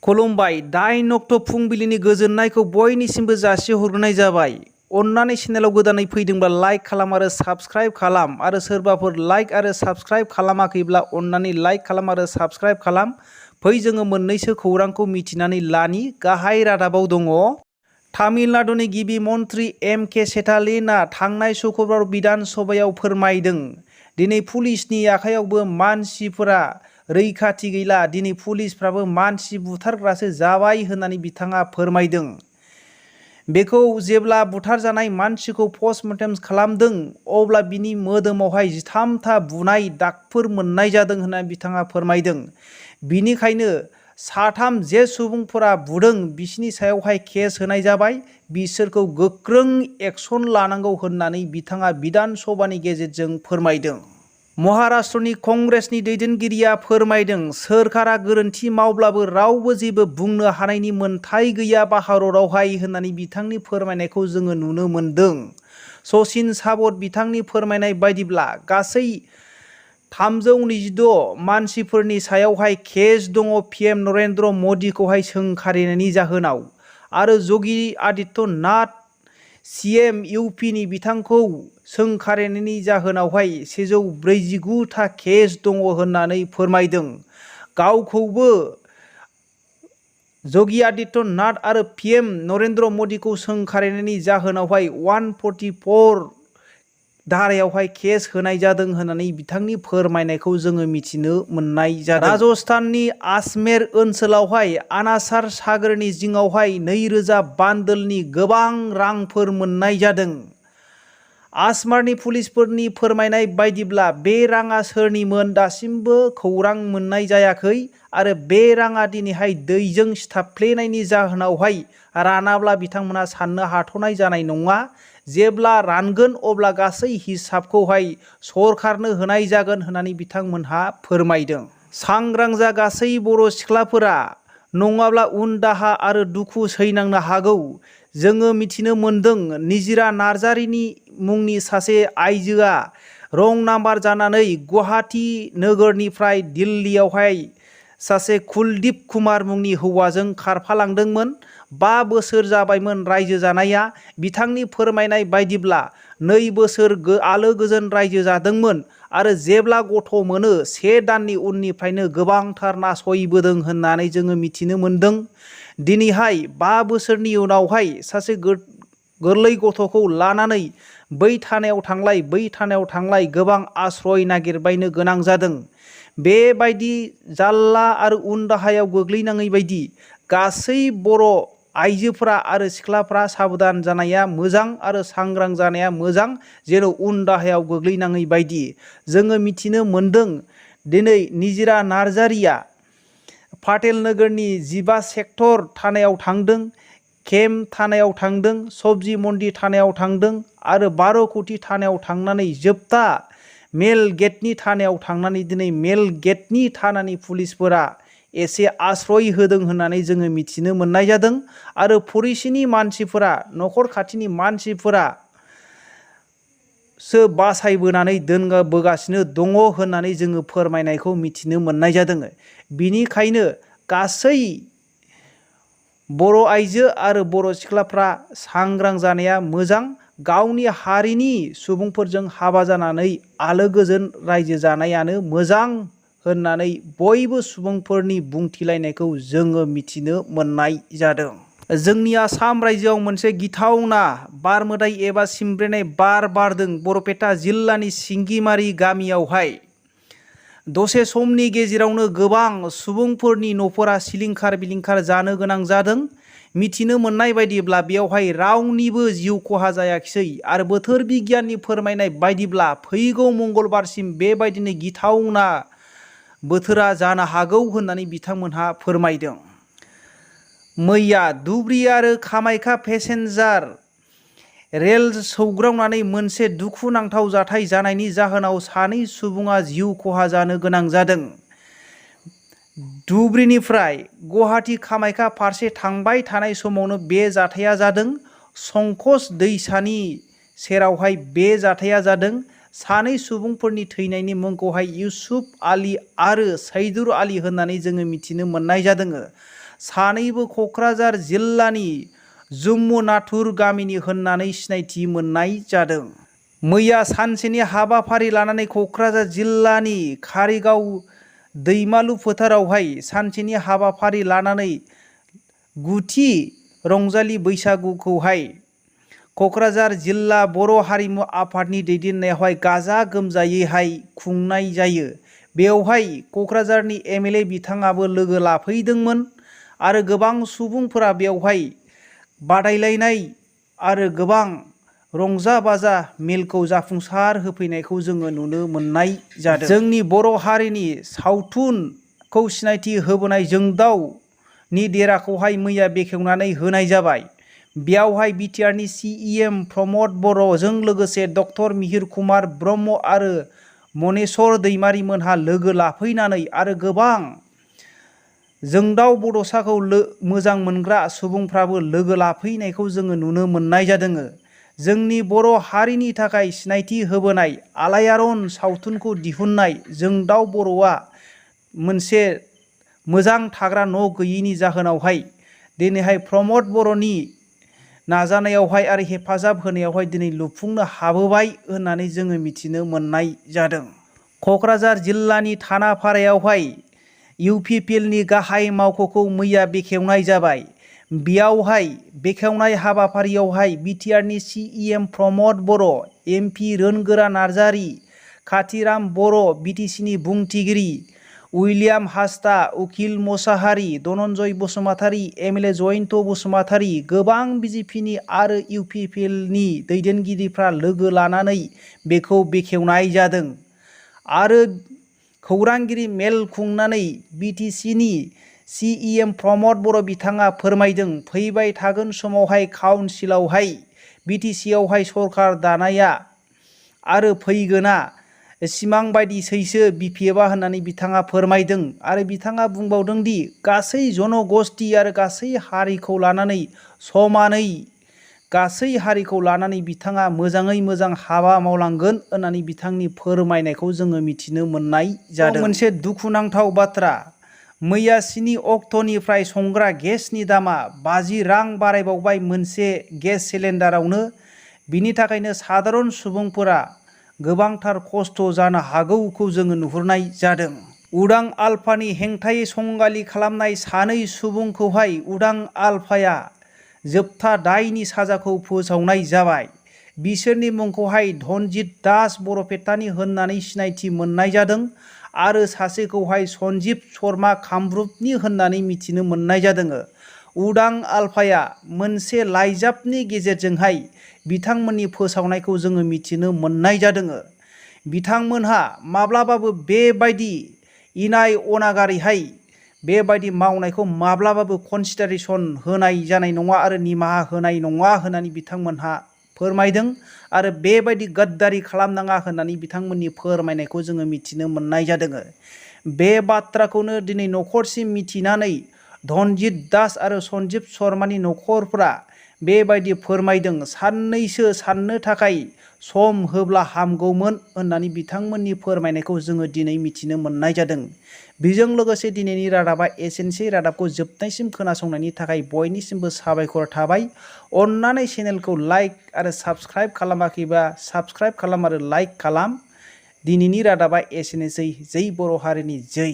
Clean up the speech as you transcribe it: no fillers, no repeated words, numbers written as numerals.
खुलुमबाय 8 अक्ट' फुंबिलिनि गोजोननायखौ बयनिसिमबो जासिहरग्रोनाय जाबाय। अन्नानै चेनेलाव गोदानै फैदोंब्ला लाइक खालाम आरो साबस्क्राइब खालाम आरो सोरबाफोर लाइक आरो साबस्क्राइब खालामाखैब्ला अन्नानै लाइक खालाम आरो साबस्क्राइब खालाम। फै जोङो मोननैसो खौरांखौ मिथिनानै लानि। गाहाय रादाबाव दङ। तामिलनाडुनि गिबि मन्थ्रि एम के स्टालिनआ थांनाय शुक्रबार बिधान सभायाव फोरमायदों, दिनै पुलिसनि आखायावबो मानसिफोरा रैखाथि गैला, दिनै पुलिसफ्राबो मानसि बुथारग्रासो जाबाय होननानै बिथाङा फोरमायदों। बेखौ जेब्ला बुथारजानाय मानसिखौ पस्टमर्टेम खालामदों अब्ला बिनि मोदोमावहाय 13था बुनाय दागफोर मोननाय जादों होननानै बिथाङा फोरमायदों। बिनिखायनो साथाम जे सुबुंफोरा बुदों बिसिनि सायावहाय केस होनाय जाबाय, बिसोरखौ गोख्रों एक्सन लानांगौ होननानै बिथाङा बिधान सभानि गेजेरजों फोरमायदों। महाराष्ट्रनि कंग्रेसनि दैदेनगिरिया फोरमायदों, सोरखारा गोरोन्थि मावब्लाबो रावबो जेबो बुंनो हानायनि मोन्थाय गैया भारतआवहाय होननानै बिथांनि फोरमायनायखौ जोङो नुनो मोन्दों। सचिन साबत बिथांनि फोरमायनाय बायदिब्ला गासै 326 मानसिफोरनि सायावहाय केस दङ पिएम नरेन्द्र मदिखौहाय सोंखारिनायनि जाहोनाव आरो योगी आदित्य नाथ सीएम इउपिनि बिथांखौ सोंखारिनायनि जाहोनावहाय 149था केस दङ होननानै फोरमायदों। गावखौबो योगी आदित्य नाथ आरो पिएम नरेन्द्र मदिखौ सोंखारिनायनि जाहोनावहाय 144 धारायावहाय केस होनाय जादों होननानै बिथांनि फोरमायनायखौ जोङो मिथिनो मोननाय जादों। राजस्थाननि आजमेर ओनसोलावहाय आनासार सागरनि जिङावहाय 2000 बान्दोलनि गोबां रांफोर मोननाय जादों। आजमेरनि पुलिसफोरनि फोरमायनाय बायदिब्ला बे राङा सोरनिमोन दासिमबो खौरां मोननाय जायाखै आरो बे राङा दिनैहाय दैजों सिथाबफ्लेनायनि जाहोनावहाय रानाब्ला बिथांमोना साननो हाथ'नाय जानाय नङा। जेब्ला रानगोन अब्ला गासै हिसाबखौहाय सरखारनो होनाय जागोन होननानै बिथांमोनहा फोरमायदों। सांग्रां जा गासै बर' सिख्लाफोरा, नङाब्ला उन दाहा आरो दुखु सैनांनो हागौ। जोङो मिथिनो मोन्दों निजिरा नार्जारिनि मुंनि सासे आइजोआ रं नाम्बार जानानै गुवाहाटी नोगोरनिफ्राय दिल्लीयावहाय सासे कुलदीप कुमार मुंनि हौवाजों खारफालांदोंमोन। 5 बोसोर जाबायमोन रायजो जानाया। बिथांनि फोरमायनाय बायदिब्ला 2 बोसोर आलो गोजोन रायजो जादोंमोन आरो जेब्ला गथ' मोनो 1 दाननि उननिफ्रायनो गोबांथार नासयबोदों होननानै जोङो मिथिनो मोन्दों। दिनैहाय 5 बोसोरनि उनावहाय सासे गोरलै गथ'खौ लानानै बै थानायाव थांलाय गोबां आश्रय नागिरबायनो गोनां जादों। बेबायदि जाल्ला आरो उन दाहायाव गोग्लैनाङै बायदि गासै बर' आइजोफोरा आरो सिख्लाफ्रा साबधान जानाया मोजां आरो सांग्रां जानाया मोजां, जेन' उन दाहायाव गोग्लैनाङै बायदि। जोङो मिथिनो मोन्दों दिनै निजिरा नार्जारिया पाटेल नोगोरनि 15 सेक्टर थानायाव थांदों, केम्प थानायाव थांदों, सब्जि मन्डि थानायाव थांदों आरो 12 कौटि थानायाव थांनानै जोबथा मेल गेटनि थानायाव थांनानै दिनै मेल गेटनि थानानि पुलिसफोरा एसे आश्रय होदों होननानै जोङो मिथिनो मोननाय जादों आरो फरिसिनि मानसिफोरा, न'खर खाथिनि मानसिफोरा बासायबोनानै दोनबोगासिनो दङ होननानै जोङो फोरमायनायखौ मिथिनो मोननाय जादों। बिनिखायनो गासै बर' आइजो आरो बर' सिख्लाफ्रा सांग्रां जानाया मोजां। गावनि हारिनि सुबुंफोरजों हाबा जानानै आलो गोजोन रायजो जानायानो मोजां होननानै बयबो सुबुंफोरनि बुंथिलायनायखौ जोङो मिथिनो मोननाय जादों। जोंनि आसाम रायजोआव मोनसे गिथावना बारमोदाय एबा सिमब्रेनाय बार बारदों। बरपेटा जिल्लानि सिंगिमारि गामियावहाय दसे समनि गेजेरावनो गोबां सुबुंफोरनि न'फोरा सिलिंखार बिलिंखार जानो गोनां जादों। मिथिनो मोननाय बायदिब्ला बेयावहाय रावनिबो जिउ खहा जायाखिसै आरो बोथोर बिगियाननि फोरमायनाय बायदिब्ला फैगौ मंगलबारसिम बेबायदिनो गिथावना बोथोरा जानो हागौ होननानै बिथांमोनहा फोरमायदों। मैया धुबरी आरो कामाख्या पेसेन्जार रेल सौग्रावनानै मोनसे दुखुनांथाव जाथाय जानायनि जाहोनाव 2 सुबुङा जिउ खहा जानो गोनां जादों। धुबरीनिफ्राय गुवाहाटी कामाख्या फारसे थांबाय थानाय समावनो बे जाथाया जादों। संकस दैसानि सेरावहाय बे जाथाया जादों। 2 सुबुंफोरनि थैनायनि मुंखौहाय इउसुफ आली आरो सैदुर आली होननानै जोङो मिथिनो मोननाय जादों। सानैबो क'क्राझार जिल्लानि जुम्मुनाथुर गामिनि होननानै सिनायथि मोननाय जादों। मैया सानसेनि हाबाफारि लानानै क'क्राझार जिल्लानि कारिगाव दैमालु फोथारावहाय सानसेनि हाबाफारि लानानै गुथि रंजालि बैसागुखौहाय क'क्राझार जिल्ला बर' हारिमु आफादनि दैदेननायावहाय गाजा गोमजायैहाय खुंनाय जायो। बेवहाय क'क्राझारनि MLA बिथाङाबो लोगो लाफैदोंमोन आरो गोबां सुबुंफोरा बेवहाय बादायलायनाय आरो गोबां रंजा बाजा मेलखौ जाफुंसार होफैनायखौ जोङो नुनो मोननाय जादों। जोंनि बर' हारिनि सावथुनखौ सिनायथि होबोनाय जोंदावनि देराखौहाय मैया बेखेवनानै होनाय जाबाय। बेयावहाय बिटिआरनि CEM प्रमद बर'जों लोगोसे डक्टर मिहिर कुमार ब्रह्म आरो मनेस्वर दैमारि मोनहा लोगो लाफैनानै आरो गोबां जोंदाव बड'साखौ मोजां मोनग्रा सुबुंफ्राबो लोगो लाफैनायखौ जोङो नुनो मोननाय जादों। जोंनि बर' हारिनि थाखाय सिनायथि होबोनाय आलायारन सावथुनखौ दिहुननाय जोंदाव बर'आ मोनसे मोजां थाग्रा न' गैयैनि जाहोनावहाय दिनैहाय प्रमद बर'नि नाजानायावहाय आरो हेफाजाब होनायावहाय दिनै लुफुंनो हाबोबाय होननानै जोङो मिथिनो मोननाय जादों। क'क्राझार जिल्लानि थानाफारायावहाय UPPLनि गाहाय मावख'खौ मैया बेखेवनाय जाबाय। बेयावहाय बेखेवनाय हाबाफारियावहाय बिटिआरनि CEM प्रमद बर', MP रोनगोरा नार्जारि, काथिराम बर', BTCनि बुंथिगिरि उइलियाम हासदा, उकिल मोसाहारि, धनन्जय बसुमतारी, MLA जयन्त बसुमतारी, गोबां BJPनि आरो UPPLनि दैदेनगिरिफ्रा लोगो लानानै बेखौ बेखेवनाय जादों। आरो खौरांगिरि मेल खुंनानै BTCनि CEM प्रमद बर' बिथाङा फोरमायदों फैबाय थागोन समावहाय काउन्सिलावहाय BTCआवहाय सरकार दानाया आरो फैगोना सिमां बायदि सैसो BPFआ होननानै बिथाङा फोरमायदों। आरो बिथाङा बुंबावदों दि गासै जनगोष्ठी आरो गासै हारिखौ लानानै समानै गासै हारिखौ लानानै बिथाङा मोजाङै मोजां हाबा मावलांगोन होननानै बिथांनि फोरमायनायखौ जोङो मिथिनो मोननाय जादों। मोनसे दुखुनांथाव बाथ्रा, मैया 7 अक्ट'निफ्राय संग्रा गेसनि दामा 50 रां बारायबावबाय मोनसे गेस सिलिन्डारावनो। बिनि थाखायनो सादारन सुबुंफोरा गोबांथार खस्थ' जानो हागौखौ जोङो नुहुरनाय जादों। उदां आल्फानि हेंथायै संगालि खालामनाय सानै सुबुंखौहाय उदां आल्फाया जोबथा दायनि साजाखौ फोसावनाय जाबाय। बिसोरनि मुंखौहाय धनजित दास बरपेटानि होननानै सिनायथि मोननाय जादों आरो सासेखौहाय सन्जीब शर्मा कामरुपनि होननानै मिथिनो मोननाय जादों। उदां आल्फाया मोनसे लाइजामनि गेजेरजोंहाय बिथांमोननि फोसावनायखौ जोङो मिथिनो मोननाय जादों। बिथांमोनहा माब्लाबाबो बेबायदि इनाय अनागारैहाय बेबायदि मावनायखौ माब्लाबाबो कनसिडारेसन होनाय जानाय नङा आरो निमाहा होनाय नङा होननानै बिथांमोनहा फोरमायदों आरो बेबायदि गद्दारि खालामनाङा होननानै बिथांमोननि फोरमायनायखौ जोङो मिथिनो मोननाय जादों। बे बाथ्राखौनो दिनै न'खरसिम मिथिनानै धनजित दास आरो सन्जीब शर्मानि न'खरफ्रा बेबायदि फोरमायदों साननैसो साननो थाखाय सम होब्ला हामगौमोन होननानै बिथांमोननि फोरमायनायखौ जोङो दिनै मिथिनो मोननाय जादों। बेजों लोगोसे दिनैनि रादाबा एसेनोसै। रादाबखौ जोबनायसिम खोनासंनायनि थाखाय बयनिसिमबो साबायखर थाबाय। अन्नानै चेनेलखौ लाइक आरो साबस्क्राइब खालामाखैबा साबस्क्राइब खालाम आरो लाइक खालाम। दिनैनि रादाबा एसेनोसै। जै बर' हारिनि जै।